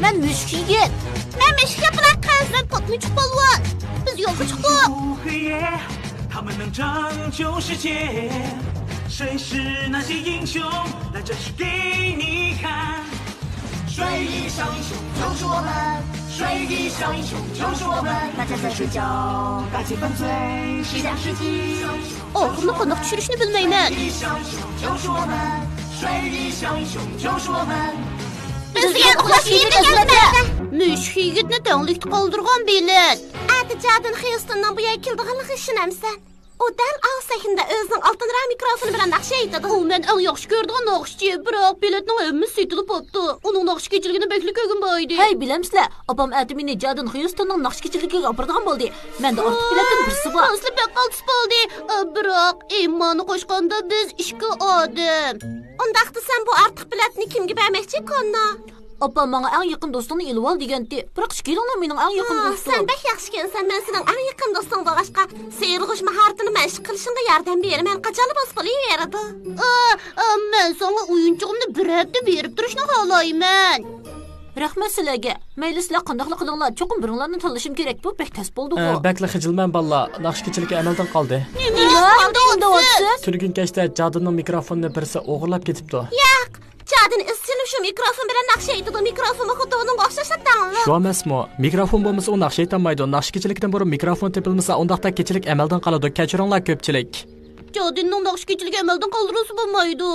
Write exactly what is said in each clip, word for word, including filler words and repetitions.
مەن مۈشۈك يىگىت. مەن مۈشۈك ياپراق قىز. مەن پاتمىچۇق پالۋان. بىز يولغا چىقتۇق. 他们能拯救世界，谁是那些英雄？来，这是给你看。水里小英雄救助我们，水里小英雄救助我们，大家在睡觉，大气犯罪，西洋世纪。 ئاغزىمنى قانداق چۈشۈرۈشنى بىلمەيمەن. بىز دېگەن ئۇخلاش يېرىدىن ئەزىمەتلەر. مۈشۈك يىگىتنى تەڭلىكتە قالدۇرغان بېلەت. ئەتە جادىن خيۇستوننىڭ بۇ يەرگە كېلىدىغانلىقىغا ئىشىنەمسەن؟ ئۇ دەل ئاۋۇ سەھنىدە ئۆزىنىڭ ئالتۇن رەڭ مىكروفونى بىلەن ناخشا ئېيتىدۇ. ئۇ مەن ئەڭ ياخشى كۆرىدىغان ناخشىچى، بىراق بېلەتنىڭ ھەممىسى سېتىلىپ بوپتۇ. ئۇنىڭ ناخشا كېچىلىكىنى بەكلا كۆرگۈم بار ئىدى. ھەي، بىلەمسىلەر، ئاپام ئەتە مېنى جادىن خيۇستوننىڭ ناخشا كېچىلىكىگە ئاپىرىدىغان بولدى. مەندە ئارتۇق بېلەتتىن بىرسى بار. ئەسلى بەك قالتىس بولدى. ئە، بىراق ئېممانى قوشقاندا بىز ئىككى ئادەم. ئۇنداقتا سەن بۇ ئارتۇق بېلەتنى كىمگە بەرمەكچى، كوننو؟ ئاپام ماڭا ئەڭ يېقىن دوستۇڭنى ئېلىۋال دېگەنتى. بىراق ئىككىيلەنمۇ مېنىڭ ئەڭ يېقىن ھا، دوستۇم. سەن بەك ياخشىكەنسەن، مەن سېنىڭ ئەڭ يېقىن دوستۇڭ بولغاچقا، سېرىغۇچ ماھارىتىنى مەشىق قىلىشىڭغا ياردەم بېرىمەن، قاچانلا بولسا بولۇۋېرىدۇ. ئا، ئا، مەن ساڭا ئويۇنچۇقۇمنى بىر ھەپتە بېرىپ تۇرۇشنى خالايمەن. رەھمەت سىلەرگە. مەيلى، سىلەر قانداقلا قىلىڭلار، چوقۇم بىرىڭلارنى تاللىشىم كېرەك. بۇ بەك تەس بولدىغۇ. ئە، بەكلا خىجىلمەن، بالىلار. ناخشا كېچىلىكى ئەمەلدىن قالدى. نېمە؟ نېمە دەۋاتىسىز؟ تۈنۈگۈن كەچتە جادىننىڭ مىكروفونىنى بىرسى ئوغرىلاپ كېتىپتۇ. ياق، جادىن ئىزچىل شۇ مىكروفون بىلەن ناخشا ئېيتىدۇ. مىكروفونمۇ خۇددى ئۇنىڭغا ئوخشاش داڭلىق. شۇ ئەمەسمۇ؟ مىكروفون بولمىسا ئۇ ناخشا ئېيتالمايدۇ. ناخشا كېچىلىكتىن بۇرۇن مىكروفون تېپىلمىسا ئۇنداقتا كېچىلىك ئەمەلدىن قالىدۇ. كەچۈرۈڭلار كۆپچىلىك. جادىننىڭ ناخشا كېچىلىكى ئەمەلدىن قالدۇرۇلسا بولمايدۇ.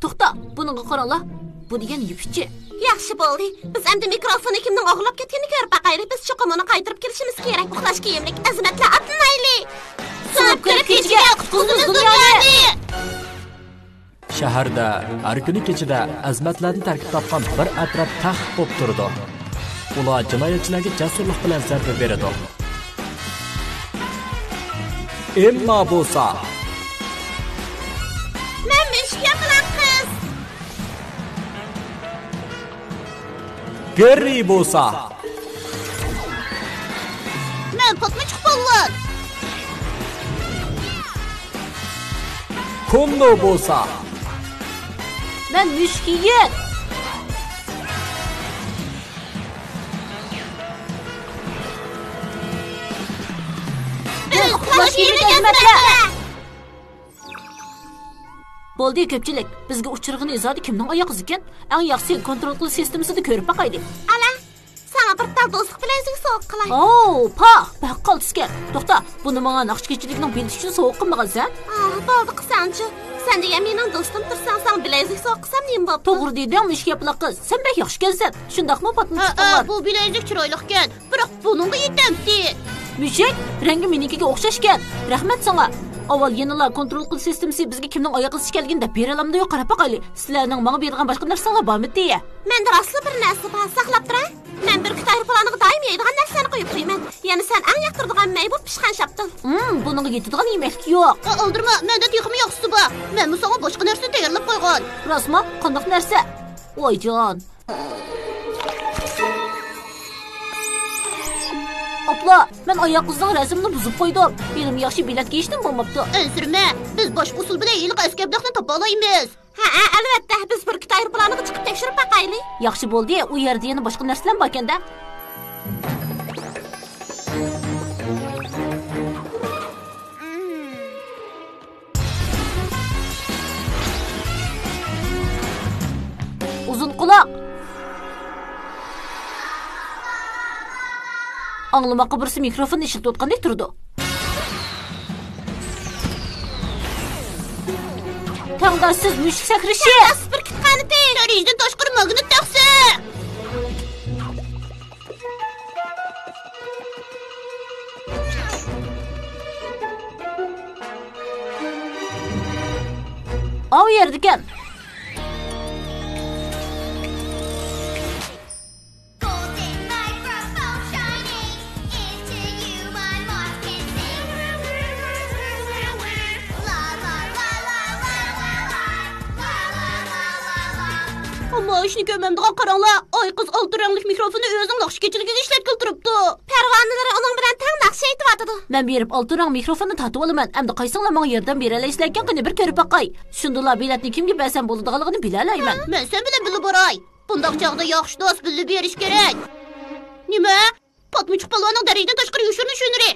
توختا، بۇنىڭغا قاراڭلار. بۇ دېگەن يىپ ئىچى. ياخشى بولدى. بىز ئەمدى مىكروفوننى كىمنىڭ ئوغرىلاپ كەتكىنىنى كۆرۈپ باقايلى. بىز چوقۇم ئۇنى قايتۇرۇپ كېلىشىمىز كېرەك. ئۇخلاش كىيىملىك ئەزىمەتلەر ئاتلىنايلى. سۇنۇپ كىرىپ كېچىگە قۇتقۇزىمىز دۇنيانى. شەھەردە ھەر كۈنى كېچىدە ئەزىمەتلەردىن تەركىب تاپقان بىر ئەترەت تەخت بولۇپ تۇرىدۇ. ئۇلار جىنايەتچىلەرگە جەسۇرلۇق بىلەن زەربە بېرىدۇ. ئېمما بولسا، مەن مۈشۈك ياپراق قىز. گېررى بولسا، مەن پاتمىچۇق پالۋان. كوننو بولسا، مەن مۈشۈك يىگىت. بىز ئۇخلاش يېرى ئەزىمەتلەر. بولدى، كۆپچىلىك. بىزگە ئۇچرىغىنى زادى كىمنىڭ ئاياغ ئىزىكەن؟ ئەڭ ياخشىسى كونترول قىلىش سىستېمىسىدا كۆرۈپ باقايلى. ئالا، ساڭا بىر تال دوستلۇق بىلەيزۈك سوۋغا قىلاي. ئاۋۇ، پاھ، بەك قالتىسكەن. توختا، بۇنى ماڭا ناخشا كېچىلىكىنىڭ بېلىتى ئۈچۈن سوۋغا قىلمىغانسەن؟ ئاھ، بولدى قىلساڭچۇ. سەن دېگەن مېنىڭ دوستۇم تۇرساڭ، ساڭا بىلەيزۈك سوۋغا قىلسام نېمە بوپتۇ؟ توغرا دېدىڭ، مۈشۈك ياپىلاق قىز. سەن بەك ياخشىكەنسەن. شۇنداقمۇ، پاتمىچۇق پالۋان؟ ھە، بۇ بىلەيزۈك چىرايلىقكەن. بىراق بۇنىڭغا يېتەمتى؟ مۈشۈك، رەڭگى مېنىڭكىگە ئوخشاشكەن. رەھمەت ساڭا. ئاۋۋال يەنىلا كونترول قىلىش سىستېمىسى بىزگە كىمنىڭ ئاياغ ئىزى كەلگىنى دەپ بېرەلەمدۇ يوق قاراپ باقايلى. سىلەرنىڭ ماڭا بېرىدىغان باشقا نەرسىلەر بارمىدى؟ مەندە راستلا بىر نەرسە بار، ساقلاپ تۇراي. مەن بۈركۈت ئايروپىلانىغا دائىم يەيدىغان نەرسىلەرنى قويۇپ قويىمەن. يەنە سەن ئەڭ ياقتۇرىدىغان مەي بولۇپ پىشقان شاپتۇل. ھىم، بۇنىڭغا يېتىدىغان يېمەكلىك يوق. ئا، ئالدىرىما، مەندە تېخىمۇ ياخشىسى بار. مەنمۇ ساڭا باشقا نەرسىنى تەييارلاپ قويغان. راستما؟ قانداق نەرسە؟ ۋايجان. ئاپلا، مەن ئاياغ ئىزىنىڭ رەسىمىنى بۇزۇپ قويدۇم. ھېلىمۇ ياخشى بېلەت كىيىشتىن بولماپتۇ. ئەنسىرىمە، بىز باشقا ئۇسۇل بىلەن ھېلىقى ئەسكى ئەبلەخنى تاپالايمىز. ھەئە، ئەلۋەتتە، بىز بۈركۈت ئايروپىلانىغا چىقىپ تەكشۈرۈپ باقايلى. ياخشى بولدى، ئۇ يەردە يەنە باشقا نەرسىلەرمۇ باركەن-دە. ئۇزۇن قۇلاق. ئاڭلىماققا بىرسى مىكروفوننى ئىشلىتىۋاتقاندەك تۇرىدۇ. تەڭداشسىز مۈشۈك سەكرىشى. تەڭداشسىز بۈركۈت قانىتى. دەرىجىدىن تاشقىرى ماگنىت تەخسە. ئاۋۇ يەردىكەن. ئەمما ئىشنى كۆرمەمدىغان قاراڭلار، ئاي قىز ئالتە رەڭلىك مىكروفوننى ئۆزىنىڭ ناخشا كېچىلىكىگە ئىشلەتكىلى تۇرۇپتۇ. پەرۋانىلىرى ئۇنىڭ بىلەن تەڭ ناخشا ئېيتىۋاتىدۇ. مەن بېرىپ ئالتە رەڭ مىكروفوننى تارتىۋالىمەن. ئەمدى قايسىڭلار ماڭا ياردەم بېرەلەيسىلەركىن، قېنى بىر كۆرۈپ باقاي. شۇندىلا بېلەتنى كىمگە بەرسەم بولىدىغانلىقىنى بىلەلەيمەن. مەن سەن بىلەن بىللە باراي. بۇنداق چاغدا ياخشى دوست بىللە بېرىش كېرەك. نېمە؟ پاتمىچۇق پالۋاننىڭ دەرىجىدىن تاشقىرى يوشۇرۇنۇش ھۈنىرى.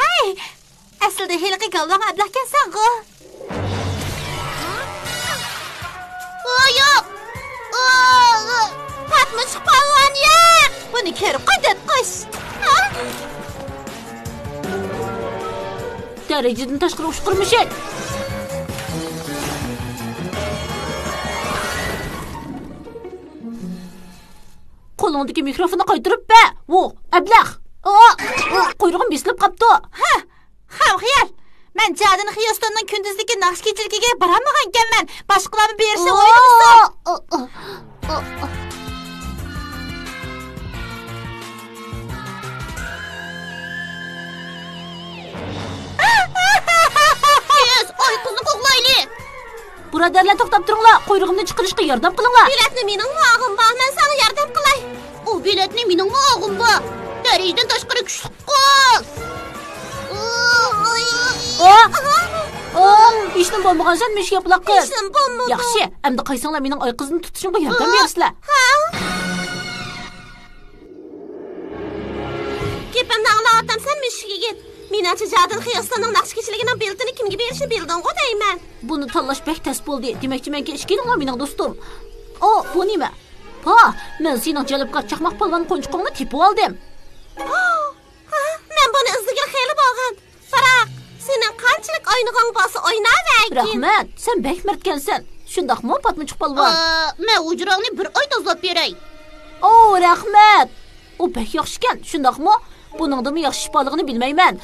ھەي! ئەسلىدە ھېلىقى گالۋاڭ ئەبلەخكەنسەنغۇ؟ ئۇ يوق! ئۇ، ئۇ. پاتمىچۇق پالۋان يوق! بۇنى كۆر، قۇدرەت قۇش! ھا؟ دەرىجىدىن تاشقىرى ئۇچقۇر مۈشۈك! قولۇڭدىكى مىكروفوننى قايتۇرۇپ بەر! ۋو، ئەبلەخ! ئا، ئا، قۇيرۇقۇم بېسىلىپ قاپتۇ! ھە! خام خىيال! مەن جادىن خىيوستوننىڭ كۈندۈزلۈكى ناخشا كېچىلىكىگە بارالمىغانىكەنمەن. باشقىلارمۇ بېرىشنى ئويلىمىسۇن. تېز، ئايقىزنى قوغلايلى! بۇرادەرلەر، توختاپ تۇرۇڭلار! قۇيرۇقۇمنى چىقىرىشقا ياردەم قىلىڭلار! بېلەتنى مېنىڭمۇ ئالغۇم بار، مەن ساڭا ياردەم قىلاي. ئۇ بېلەتنى مېنىڭمۇ ئالغۇم بار. دەرىجىدىن تاشقىرى كۈچلۈك قول. ئا! ئا! ھېچنېمە بولمىغانسەن، مۈشۈك ياپىلاق قىز. ھېچنېمە بولمىدى. ياخشى، ئەمدى قايسىڭلار مېنىڭ ئايقىزنى تۇتۇشۇمغا ياردەم بېرىسىلەر؟ ھا؟ گېپىمنى ئاڭلاۋاتامسەن، مۈشۈك يىگىت؟ مېنىڭچە، جادىل خىيوستوننىڭ ناخشا كېچىلىكىنىڭ بېلىتىنى كىمگە بېرىشنى بىلدىڭغۇ دەيمەن. بۇنى تاللاش بەك تەس بولدى. دېمەكچىمەنكى، ئىچكىرى كېلىڭلار، مېنىڭ دوستۇم. ئو، بۇ نېمە؟ ھا، مەن سېنىڭ جەلپكار چاقماق پالۋان قونچىقىڭنى تېپىۋالدىم. ھا، مەن بۇنى ئىزدىگىلى خېلى بولغان. بىراق، سېنىڭ قانچىلىك ئوينىغۇڭ بولسا ئويناۋەرگىن. رەھمەت، سەن بەك مەردكەنسەن. شۇنداقمۇ، پاتمىچۇق پالۋان؟ ئا، مەن ھۇجراڭنى بىر ئاي تازىلاپ بېرەي. ئو، رەھمەت! ئۇ بەك ياخشىكەن، شۇنداقمۇ؟ بۇنىڭدىنمۇ ياخشى ئىش بارلىقىنى بىلمەيمەن.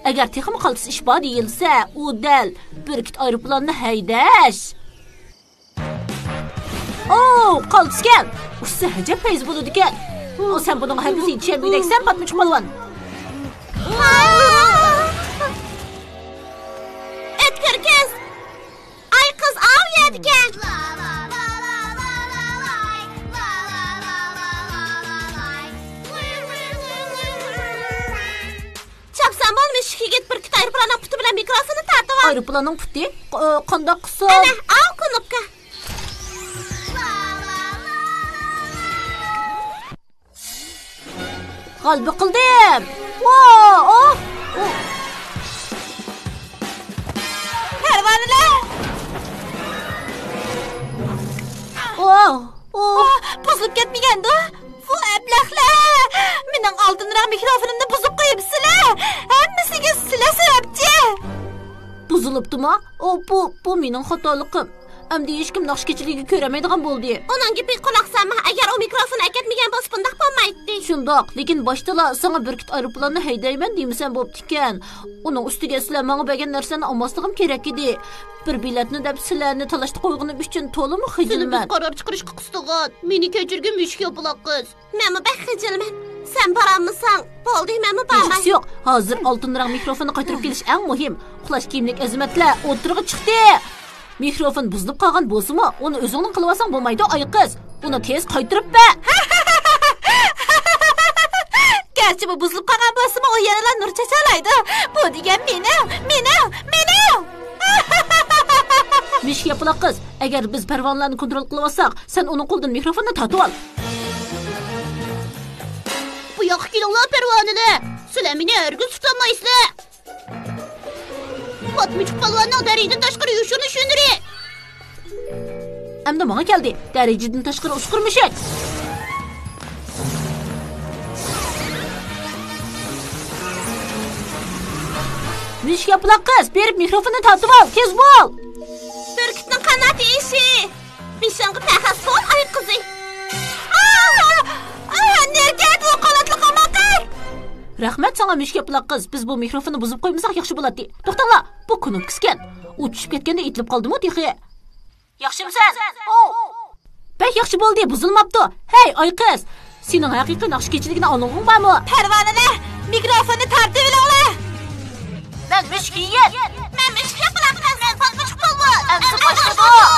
ئەگەر تېخىمۇ قالتىس ئىش بار دېيىلسە، ئۇ دەل بۈركۈت ئايروپىلاننى ھەيدەش. ئوو، قالتىسكەن! ئۇچسا ئەجەب پەيزى بولىدىكەن. ئو، سەن بۇنىڭغا ھەرگىز يېتىشەلمىگۈدەكسەن، پاتمىچۇق پالۋان. ئۆتكۈر كىز! ئايقىز ئاۋۇ يەردىكەن! چاپسان بول، مۈشۈك يىگىت، بۈركۈت ئايروپىلاننىڭ پۇتى بىلەن مىكروفوننى تارتىۋال. ئايروپىلاننىڭ پۇتى؟ ق-، قانداق قىلسا؟ ئەنە، ئاۋۇ كۇنۇپكا. غەلىبە قىلدىم! ۋو! ئوھ! ئوھ! پەرۋانىلەر! ئوھ! ئوھ! بۇزۇلۇپ كەتمىگەندۇ؟ ۋۇ ئەبلەخلەر! مېنىڭ ئالدىنراق مىكروفونۇمنى بۇزۇپ قويۇپسىلەر! ھەممىسىگە سىلەر سەۋەبچى! بۇزۇلۇپتۇما؟ ئۇ، بۇ، بۇ مېنىڭ خاتالىقىم. ئەمدى ھېچكىم ناخشا كېچىلىكىگە كۆرەلمەيدىغان بولدى. ئۇنىڭ گېپىگە قۇلاق سالما، ئەگەر ئۇ مىكروفون ئەكەتمىگەن بولسا، بۇنداق بولمايتتى. شۇنداق، لېكىن باشتىلا ساڭا بۈركۈت ئايروپىلاننى ھەيدەيمەن دېمىسەم بوپتىكەن. ئۇنىڭ ئۈستىگە سىلەر ماڭا بەرگەن نەرسىلەرنى ئالماسلىقىم كېرەك ئىدى. بىر بېلەتنى دەپ سىلەرنى تالاشتا قويغىنىم ئۈچۈن تولىمۇ خىجىلمەن. سېنى بىز قارار چىقىرىشقا قىستىغان. مېنى كەچۈرگىن، مۈشۈك ياپىلاق قىز. مەنمۇ بەك خىجىلمەن. سەن بارالمىساڭ، بولدى، مەنمۇ بارماي. ھېچقىسى يوق. ھازىر ئالتۇن رەڭ مىكروفوننى قايتۇرۇپ كېلىش ئەڭ مۇھىم. ئۇخلاش كىيىملىك ئەزىمەتلەر ئوتتۇرىغا چىقتى. مىكروفون بۇزۇلۇپ قالغان بولسىمۇ، ئۇنى ئۆزۈڭنىڭ قىلىۋالساڭ بولمايدۇ، ئايقىز. ئۇنى تېز قايتۇرۇپ بەر. گەرچە بۇ بۇزۇلۇپ قالغان بولسىمۇ، ئۇ يەنىلا نۇر چاچالايدۇ. بۇ دېگەن مېنىڭ، مېنىڭ، مېنىڭ. مۈشۈك ياپىلاق قىز، ئەگەر بىز پەرۋانىلەرنى كونترول قىلىۋالساق، سەن ئۇنىڭ قولىدىن مىكروفوننى تارتىۋال. بۇ ياققا كېلىڭلار، پەرۋانىلەر! سىلەر مېنى ھەرگىز تۇتالمايسىلەر! پاتمىچۇق پالۋاننىڭ دەرىجىدىن تاشقىرى يوشۇرۇنۇش ھۈنىرى! ئەمدى ماڭا كەلدى، دەرىجىدىن تاشقىرى ئۇچقۇر مۈشۈك! مۈشۈك ياپىلاق قىز، بېرىپ مىكروفوننى تارتىۋال، تېز بول! بۈركۈتنىڭ قانات يېيىشى! بېشىڭغا پەخەس بول، ئاي قىزى! ئا! ئا! نېرى كەت، ئۇ قاناتلىق ئاماقەر! رەھمەت ساڭا، مۈشۈك ياپىلاق قىز. بىز بۇ مىكروفوننى بۇزۇپ قويمىساق ياخشى بولاتتى. توختاڭلار، بۇ كۇنۇپكىسىكەن. ئۇ چۈشۈپ كەتكەندە ئېتىلىپ قالدىمۇ تېخى. ياخشىمۇسەن؟ ئوۋ! بەك ياخشى بولدى، بۇزۇلماپتۇ. ھەي، ئاي قىز! سېنىڭ ھەقىقىي ناخشا كېچىلىكىنى ئاڭلىغۇڭ بارمۇ؟ پەرۋانىلەر! مىكروفوننى تارتىۋېلىڭلار! مەن مۈشۈك يىگىت. مەن مۈشۈك ياپىلاق. مەن پالپىچۇق پالۋان. ئەمسە باشلىدۇق.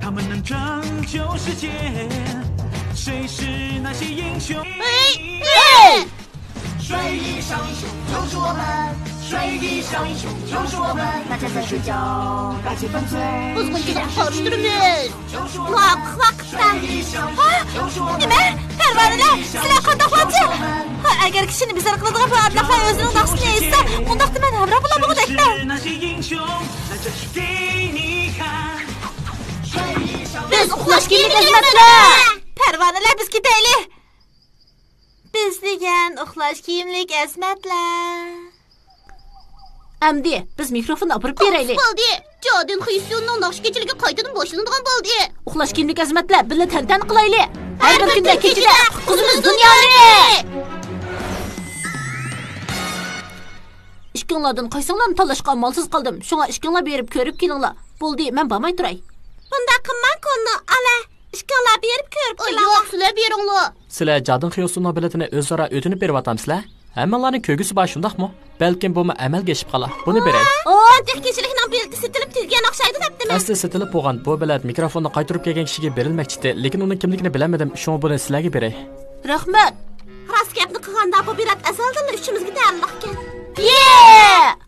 他们能拯救世界，谁是那些英雄？ بۇزغۇنچىلىققا قارشى تۇرىمىز. مۇۋاپىق ۋاقىتتا. ھا؟ نېمە؟ پەرۋانىلەر، سىلەر قانداقلارچۇ؟ ھا، ئەگەر كىشىنى بىزار قىلىدىغان بۇ ئەبلەخلەر ئۆزىنىڭ ناخشىسىنى ئېيتسا، ئۇنداقتا مەن ھەمراھ بولالمىغۇدەكتە. بىز ئۇخلاش كىيىملىك ئەزىمەتلەر. پەرۋانىلەر، بىز كېتەيلى. بىز دېگەن ئۇخلاش كىيىملىك ئەزىمەتلەر. ئەمدى بىز مىكروفوننى ئاپىرىپ بېرەيلى. بولدى. جادىن خىسيۇننىڭ ناخشا كېچىلىكى قايتىدىن باشلىنىدىغان بولدى. ئۇخلاش كىيىملىك ئەزىمەتلەر، بىللە تەنتەنە قىلايلى. ھەر بىر كۈندە كېچىدە قۇتقۇزىمىز دۇنيانى. ئىككىڭلاردىن قايسىڭلارنى تاللاشقا ئامالسىز قالدىم. شۇڭا ئىككىڭلار بېرىپ كۆرۈپ كېلىڭلار. بولدى، مەن بارماي تۇراي. ئۇنداق قىلماڭ، كوننو ئالا. ئىككىڭلار بېرىپ كۆرۈپ كېلىڭلار. ياق، سىلەر بېرىڭلار. سىلەر جادىن خىيوسۇننىڭ بېلىتىنى ئۆزئارا ئۆتۈنۈپ بېرىۋاتامسىلەر؟ ھەممىڭلارنىڭ كۆرگۈسى بار، شۇنداقمۇ؟ بەلكىم بۇمۇ ئەمەلگە ئېشىپ قالار. بۇنى بېرەي. ئوھ، تېخى كېچىلىكنىڭ بېلىتى سېتىلىپ تۈگىگەن ئوخشايدۇ دەپتىمەن. ئەسلى سېتىلىپ بولغان. بۇ بېلەت مىكروفوننى قايتۇرۇپ كەلگەن كىشىگە بېرىلمەكچىدى، لېكىن ئۇنىڭ كىملىكىنى بىلەلمىدىم، شۇڭا بۇنى سىلەرگە بېرەي. رەھمەت. راست گەپنى قىلغاندا، بۇ بېلەت ئەزەلدىنلا ئۈچىمىزگە تەئەللۇقكەن. يې!